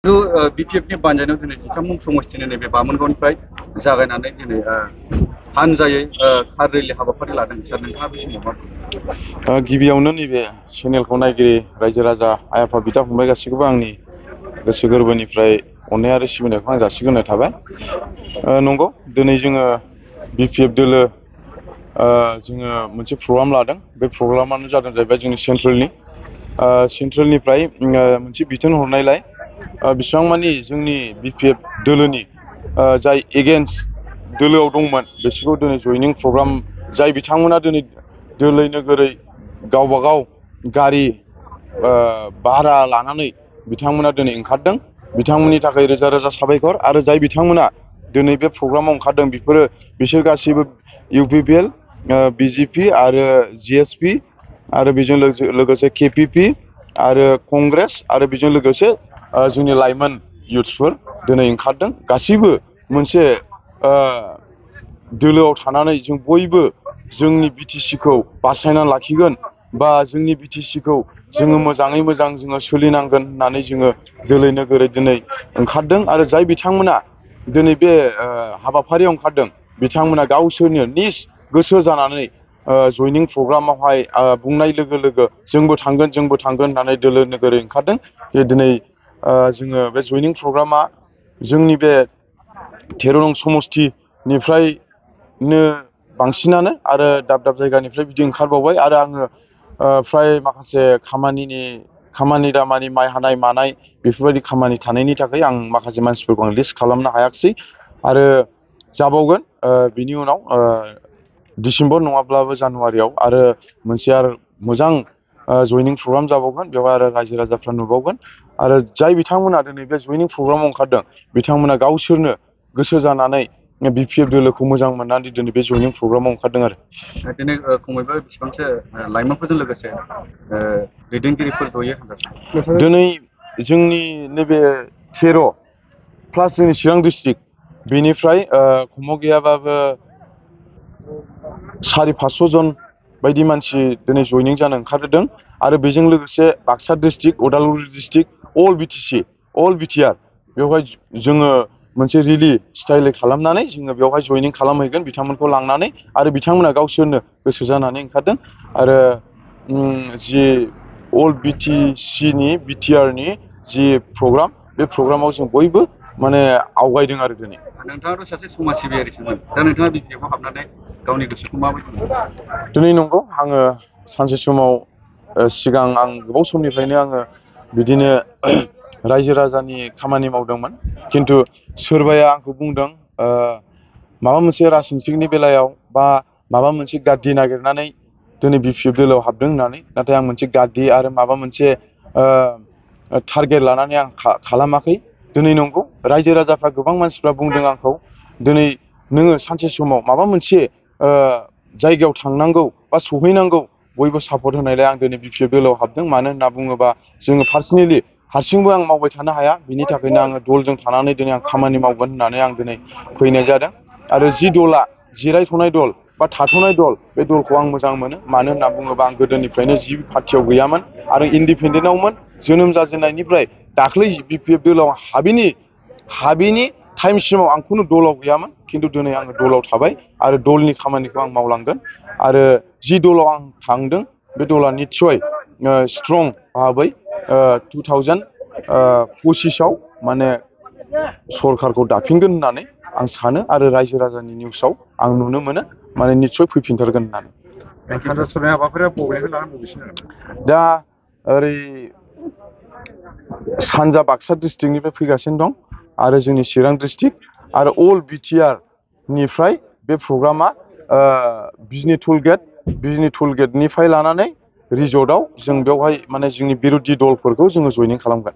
बिटिएफनि बानजायनायाव दिनै जिथाम मुं समष्टिनि नैबे बामोनगावनिफ्राय जागायनानै दिनै हानजायै कार रेलि हाबाफारि लादों सार नोंथाङा बे समाव मा बुङो? गिबियावनो नैबे चेनेलखौ नायगिरि रायजो राजा आइ आफा बिदा फंबाय गासैखौबो आंनि गोसो गोरबोनिफ्राय अननाय आरो सिबिनायखौ आं जासिग्रोनाय थाबाय। नंगौ दिनै जोङो बिपिएफ दोलो जोङो मोनसे प्रग्राम लादों। बे प्रग्रामानो जादों जाहैबाय जोंनि सेन्ट्रेलनिफ्राय मोनसे बिथोन हरनायलाय बेसेबां मानि जोंनि बिपिएफ दोलोनि जाय एगेन्स्ट दोलोआव दंमोन बिसोरखौ दिनै जयनिं प्रग्राम जाय बिथांमोना दिनै दोलै नोगोरै गावबागाव गारि भारा लानानै बिथांमोना दिनै ओंखारदों। बिथांमोननि थाखाय रोजा रोजा साबायखर आरो जाय बिथांमोना दिनै बे प्रग्रामाव ओंखारदों बिसोर गासैबो UPPL BJP आरो GSP आरो बेजों लोगोसे KPP आरो कंग्रेस आरो बेजों लोगोसे जोंनि लाइमोन युथ्सफोर दिनै ओंखारदों। गासैबो मोनसे दोलोआव थानानै जों बयबो जोंनि बिटिसिखौ बासायना लाखिगोन बा जोंनि बिटिसिखौ जोङो मोजाङै मोजां जोङो सोलिनांगोन होननानै जोङो दोलै नोगोरै दिनै ओंखारदों। आरो जाय बिथांमोना दिनै बे हाबाफारियाव ओंखारदों बिथांमोना गावसोरनो निज गोसो जानानै जयनिं प्रग्रामावहाय बुंनाय लोगो लोगो जोंबो थांगोन होननानै दोलो नोगोरै ओंखारदों। दिनै जोङो बे जयनिं प्रग्रामा जोंनि बे 13 नं समष्टिनिफ्रायनो बांसिनानो आरो दाब दाब जायगानिफ्राय बिदि ओंखारबावबाय आरो आङो फ्राय माखासे खामानि दामानि माइ हानाय मानाय बेफोरबायदि खामानि थानायनि थाखाय आं माखासे मानसिफोरखौ आं लिस्ट खालामनो हायाखिसै आरो जाबावगोन बिनि उनाव डिसेम्बर नङाब्लाबो जानुवारियाव आरो मोनसे आरो मोजां जयनिं प्रग्राम जाबावगोन। बेवहाय आरो रायजो राजाफ्रा नुबावगोन आरो जाय बिथांमोना दिनै बे जयनिं प्रग्रामाव ओंखारदों बिथांमोना गावसोरनो गोसो जानानै बिपिएफ दोलोखौ मोजां मोननानै दिनै बे जयनिं प्रग्रामाव ओंखारदों आरो दिनै खमैबो बेसेबांसो लाइमोनफोरजों लोगोसे दैदेनगिरिफोर जयै हान्जा दिनै जोंनि नैबे 13 प्लास जोंनि चिरां डिस्ट्रिक्ट बेनिफ्राय खमाव गैयाबाबो 400-500 जन बायदि मानसि दिनै जयनिं जानो ओंखारदों आरो बेजों लोगोसे बाक्सा डिस्ट्रिक्ट उदालगुरि डिस्ट्रिक्ट अल बिटिसि अल बिटिआर बेवहाय जोङो मोनसे रिलि स्टाइलै खालामनानै जोङो बेवहाय जयनिं खालामहैगोन बिथांमोनखौ लांनानै आरो बिथांमोना गावसोरनो गोसो जानानै ओंखारदों आरो जि अल बिटिसिनि बिटिआरनि जि प्रग्राम बे प्रग्रामाव जों बयबो माने आवगायदों आरो दिनै नोंथाङाथ' सासे समाज सिबियारिसोमोन दा नोंथाङा बिपिएफआव हाबनानै गावनि गोसोखौ माबायदि मोनो? दिनै नंगौ आङो सानसे समाव सिगां आं गोबाव समनिफ्रायनो आङो बिदिनो रायजो राजानि खामानि मावदोंमोन खिन्थु सोरबाया आंखौ बुंदों माबा मोनसे राजनितिकनि बेलायाव बा माबा मोनसे गाद्दि नागिरनानै दिनै बिपिएफ दोलोआव हाबदों होननानै। नाथाय आं मोनसे गाद्दि आरो माबा मोनसे टारगेट लानानै आं खालामाखै। दिनै नंगौ रायजो राजाफ्रा गोबां मानसिफ्रा बुंदों आंखौ दिनै नोङो सानसे समाव माबा मोनसे जायगायाव थांनांगौ बा सहैनांगौ बयबो सापर्ट होनायलाय आं दिनै बिपिएफ दोलोआव हाबदों। मानो होनना बुङोबा जोङो पार्सनेलि हारसिंबो आं मावबाय थानो हाया बिनि थाखायनो आङो दलजों थानानै दिनै आं खामानि मावगोन होननानै आं दिनै फैनाय जादों आरो जि दला जिरायथ'नाय दल बा थाथ'नाय दल बे दलखौ आं मोजां मोनो। मानो होनना बुङोबा आं गोदोनिफ्रायनो जि पार्टियाव गैयामोन आरो इन्डिपेन्डेन्टआवमोन जोनोम जाजेननायनिफ्राय दाख्लै बिपिएफ दोलोआव हाबिनि टाइमसिमाव आं खुनु दलाव गैयामोन खिन्थु दिनै आङो दलाव थाबाय आरो दलनि खामानिखौ आं मावलांगोन आरो जि दलाव आं थांदों बे दला निस्सय स्ट्रं भाबै 2025आव माने सरखारखौ दाफिनगोन होननानै आं सानो आरो रायजो राजानि निउसाव आं नुनो मोनो माने निस्सय फैफिनथारगोन होननानै। दा ओरै सानजा बाक्सा डिस्ट्रिक्टनिफ्राय फैगासिनो दं आरो जोंनि चिरां डिस्ट्रिक्ट आरो अल बिटिआर निफ्राय बे प्रग्रामा बिजनि टुल गेटनिफ्राय लानानै रिजर्टआव जों बेवहाय माने जोंनि बिर'धि दलफोरखौ जोङो जयनिं खालामगोन।